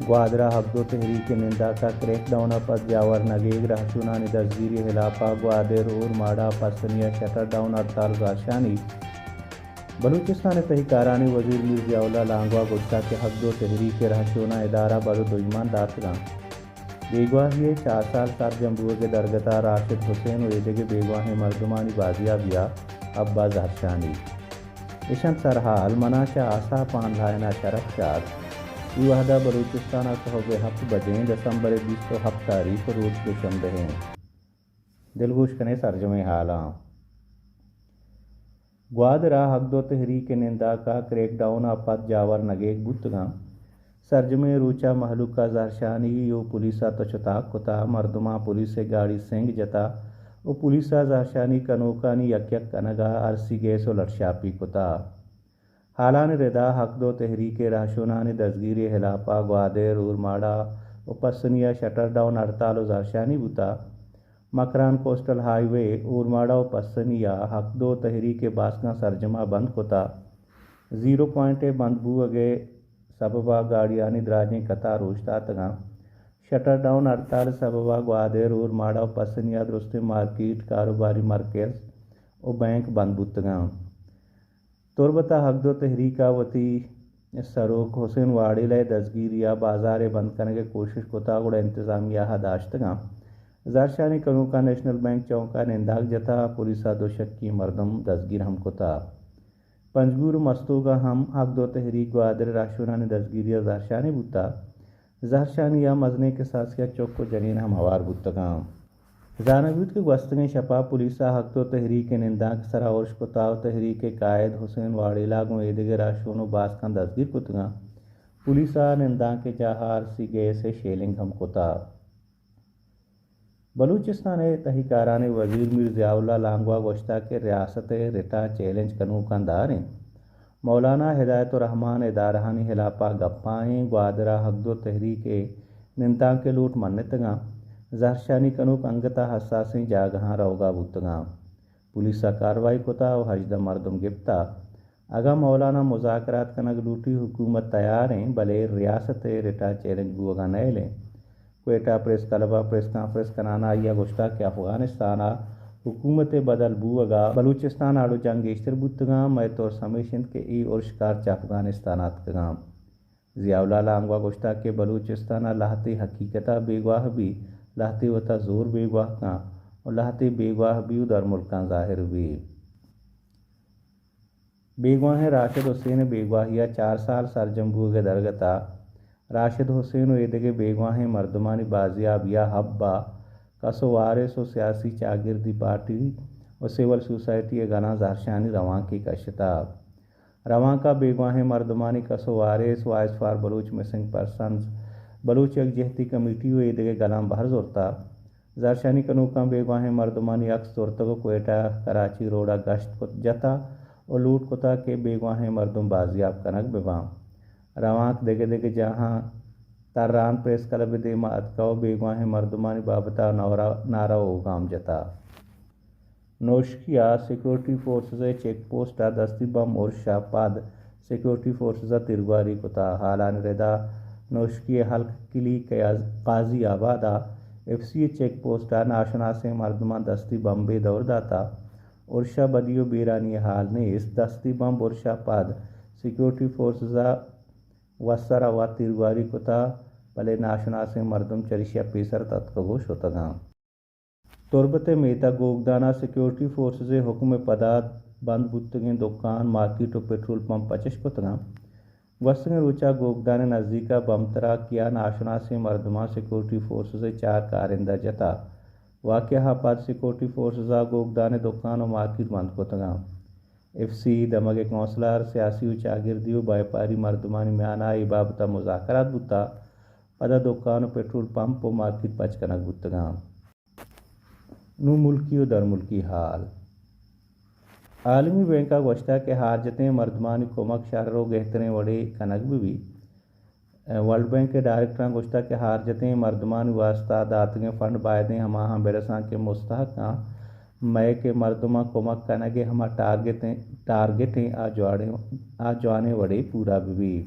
گوادر ءَ حق دو تحریک ءِ ننداک ءَ کریک ڈاؤن ءَ پد جاور نگیگ، رہشونانی دزگیری ءِ ہلاپ ءَ گوادر، اورماڑہ ءُ پسنی ءَ شٹر ڈاؤن ہڑتال ءُ زہرشانی۔ بلوچستان ءِ تہی کارانی وزیر میر ضیاء اللہ لانگو ءَ گوشتگ کہ حق دو تحریک ءِ رہشوناں ادارہ بد ءُ دژمن داتگ اَنت۔ بیگواہی ءِ چار سال سرجم بوگ ءِ درگت ءَ راشد حسین ءُ ایدگہ بیگواہیں مردمانی بازیابی ءَ حب ءَ زہرشانی۔ اش اَنت سرحال، من آں چہ آساپ آن لائن ءَ شرف شاد۔ اے وہد ءَ بلوچستان ءَ سہب ءِ ہپت بجیں، دسمبر ءِ بیست ءُ ہپت تاریخ ءُ روچ دوشنبہ ایں۔ دلگوش کنیں سرجمیں ہالاں۔ گوادر ءَ حق دو تحریک ءِ ننداک ءَ کریک ڈاؤن ءَ پد جاور نگیگ بوتگ اَنت۔ سرجمیں روچ ءَ مہلوک ءَ زہرشانی ءُ پولیس ءَ تچ ءُ تاک کتگ۔ مردماں پولیس ءِ گاڑی سنگ جتگ ءُ پولیس ءَ زہرشانی کنوکانی یک یک کنگ ءَ ارسی گیس ءُ لٹ شاپی کتگ۔ ہالانی ردا حق دو تحریک ءِ رہشونانی دزگیری ءِ ہلاپ ءَ گوادر، اورماڑہ ءُ پسنی ءَ شٹر ڈاؤن ہڑتال ءُ زہرشانی بوتگ۔ مکران کوسٹل ہائی وے اورماڑہ ءُ پسنی ءَ حق دو تحریک ءِ باسکاں سرجم ءَ بند کتگ۔ زیرو پوائنٹ ءِ بند بوگ ءِ سبب ءَ گاڑیانی دراجیں قطار اوشتاتگ اَنت۔ شٹر ڈاؤن ہڑتال ءِ سبب ءَ گوادر، اورماڑہ ءُ پسنی ءَ درستیں مارکیٹ، کاروباری مرکز ءُ بینک بند بوتگ اَنت۔ تربت ءَ حق دو تحریک ءَ وتی سروک حسین واڑیلہ ءِ دزگیری ءَ بازار ءِ بند کنگ ءِ کوشش کتگ، گڑا انتظامیہ ءَ داشتگ اَنت۔ زہرشانی کنوکاں نیشنل بینک چوک ءَ ننداک جتگ، پولیس ءَ دو شکی مردم دزگیر ہم کتگ۔ پنجگور ءُ مستونگ ءَ ہم حق دو تحریک گوادر ءِ رہشونانی دزگیری ءَ زہرشانی بوتگ۔ زہرشانی ءَ مزنیں کساسے ءَ چک ءُ جنین ہم ہوار بوتگ اَنت۔ زانگ بوت کہ گوستگیں شپ ءَ پولیس ءَ حق دو تحریک ءِ نندانک ءِ سرا ارش کتگ ءُ تحریک ءِ قائد حسین واڑیلہ گوں ایدگہ رہشون ءُ باسکاں دزگیر کتگ اَنت۔ پولیس ءَ نندانک ءِ جاہ ءَ ارسی گیس ءِ شیلنگ ہم کتگ۔ بلوچستان ءِ تہی کارانی وزیر میر ضیاء اللہ لانگو ءَ گوشتگ کہ ریاست ءِ رٹ ءَ چیلنج کنوکاں دار اِنت۔ مولانا ہدایت الرحمان ادارہانی ہلاپ ءَ گپا ایں، گوادر ءَ حق دو تحریک ءِ نندانک ءِ لوٹ منتگ اَنت۔ زہرشانی کنوک انگت ءَ حساسیں جاگہاں روگ ءَ بوتگ اَنت۔ پولیس ءَ کاروائی کتگ ءُ ہژدہ مردم گپتگ۔ اگاں مولانا مذاکرات کنگ لوٹی، حکومت تیار ایں، بلے ریاست ءِ رٹ ءَ چیلنج بوگ ءَ نئیل ایں۔ کوئٹہ پریس کلب ءَ پریس کانفرنس کنان ءَ آئی ءَ گوشتگ کہ افغانستان ءَ حکومت ءِ بدل بوگ ءَ بلوچستان ءَ اڑ ءُ جنگ گیشتر بوتگ اَنت، مئے ترس ہمیش اِنت کہ اے ارشکار چہ افغانستان ءَ اتکگ اَنت۔ ضیاء اللہ لانگو ءَ گوشتگ کہ بلوچستان ءَ لہتے حقیقت ءَ بیگواہ بی، لہتے وت ءَ زور بیگواہ کن ءُ لہتے بیگواہ بی ءُ درملکاں ظاہر بی۔ بیگواہیں راشد حسین ءِ بیگواہی ءَ چار سال سرجم بوگ ءِ درگت ءَ راشد حسین ءُ ایدگہ بیگواہیں مردمانی بازیابی ءَ حب ءَ کس ءُ وارث ءُ سیاسی چاگردی پارٹی ءُ سول سوسائٹی ءِ گلاں زہرشانی روانکے کشتگ۔ روانک ءَ بیگواہیں مردمانی کس ءُ وارث، voice for Baloch missing persons, Baloch یکجہتی کمیٹی ءُ ایدگہ گلاں بہر زرتگ۔ زہرشانی کنوکاں بیگواہیں مردمانی عکس زرتگ ءُ کوئٹہ کراچی روڈ ءَ گشت کت جتگ ءُ لوٹ کتگ کہ بیگواہیں مردم بازیاب کنگ بہ باں۔ روانک دگہ دگہ جاہاں تران پریس کلب ءِ دیما اتکگ ءُ بیگواہیں مردمانی بابت ءَ نعرہ، نعرہ ءُ اوگام جتگ۔ نوشکی ءَ سیکورٹی فورسز ءِ چیک پوسٹ ءَ دستی بمب ارش ءَ پد سیکورٹی فورسز ءَ تیرگواری کتگ۔ ہالانی ردا نوشکی ءِ ہلک کلیک ءِ قاضی آباد ءَ ایف سی ءِ چیک پوسٹ ءَ ناشناسیں مردماں دستی بمبے دور داتگ۔ ارش ءَ بدی ءُ بیرانی ءِ ہال نیست۔ دستی بمب ارش ءَ پد سیکورٹی فورسز ءَ وسر ءَ وت تیرگواری کتگ، بلے ناشناسیں مردم چریشی ءَ پیسر تتکگ ءُ شتگ اَنت۔ تربت ءِ میتگ گوگدان ءَ سیکورٹی فورسز ءِ حکم ءِ پدا بند بوتگیں دکان، مارکیٹ ءُ پٹرول پمپ پچش کتگ اَنت۔ گوستگیں روچ ءَ گوگدان ءِ نزیک ءَ بمب تراکی ءَ ناشناسیں مردماں سیکورٹی فورسز ءِ چار کارندہ جتگ۔ واقعہ ءَ پد سیکورٹی فورسز ءَ گوگدان ءِ دکان ءُ مارکیٹ بند کتگ اَنت۔ ایف سی، دمگ ءِ کونسلر، سیاسی ءُ چاگردی ءُ بیپاری مردمانی میان ءَ اے بابت ءَ مذاکرات بوتگ، پدا دکان ءُ پٹرول پمپ ءُ مارکیٹ پچ کنگ بوتگ اَنت۔ نوں ملکی ءُ درملکی حال۔ عالمی بینک ءَ گوشتگ کہ ہارجتیں مردمانی کمک شر ءُ گہتریں وڑے کنگ بہ بیت۔ ورلڈ بینک ءِ ڈائریکٹراں گوشتگ کہ ہارجتیں مردمانی واستہ داتگیں فنڈ بائدیں ہماہاں برساں کہ مستحق اَنت، مئے کہ مردماں کمک کنگ ءِ ہما ٹارگٹ ایں، ٹارگٹ ایں، آ جوانیں، آ جوانیں وڑے پورا بہ بیت۔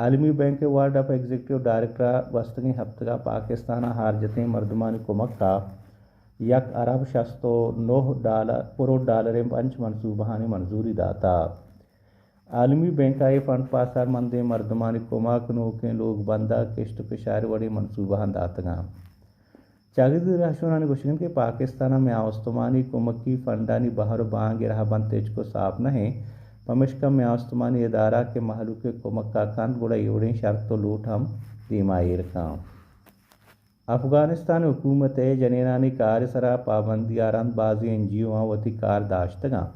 عالمی بینک ءِ بورڈ آف ایگزیکٹو ڈائریکٹر ءَ گوستگیں ہپتگ ءَ پاکستان ءَ ہارجتیں مردمانی کمک ءَ یک ارب شست ءُ نُہ ڈالر، کروڑ ڈالر ءِ پنچ منصوبہانی منظوری داتگ۔ عالمی بینک ءَ اے فنڈ پہ اثرمندیں مردمانی کمک، نوکیں لوگ بندگ، کشت ءُ کشار وڑیں منصوبہاں داتگ اَنت۔ چاگرد ءِ رہشونانی گوشگ اِنت کہ پاکستان ءَ میان استمانی کمکی فنڈانی بہر ءُ بانگ ءِ رہبند تچک ءُ ساپ نہ اِنت، پمیشکا میان استمانی ادارہ کہ مہلوک ءِ کمک ءَ کنت، گڑا اے وڑیں شرط ءُ لوٹ ہم دیما ایر کنت۔ افغانستان حکومت ءِ جنینانی کار ءِ سرا پابندی ءَ رند بازیں این جی او آں وتی کار داشتگ اَنت۔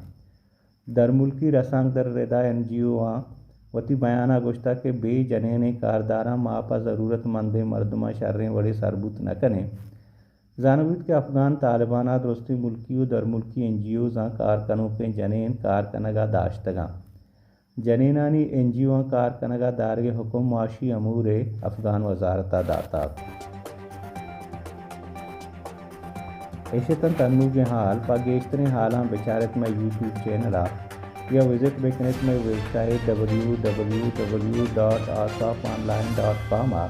درملکی رسانکدر ردا این جی او آں وتی بیان ءَ گوشتگ کہ بے جنینیں کارداراں ما پہ ضرورت مندیں مردماں شریں وڑے سربوت نہ کنیں۔ زانگ بیت کہ افغان طالبان ءَ درستیں ملکی ءُ درملکی این جی اوز آں کار کنوکیں جنین کار کنگ ءَ داشتگ اَنت۔ جنینانی این جی او آں کار کنگ ءَ دارگ ءِ حکم معاشی امور ءِ افغان وزارت ءَ داتگ۔ اش اتنت انوگیں حال، پہ گیشتریں حالاں بچارت مئے یوٹیوب چینل ءَ یا وزٹ بکنت مئے website W W W dot asap online dot com ءَ۔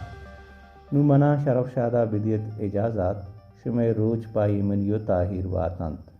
نوں منا شرف شاد ءَ بدیت اجازت، شمئے روچ پہ ایمنی ءُ تاہیر بات اَنت۔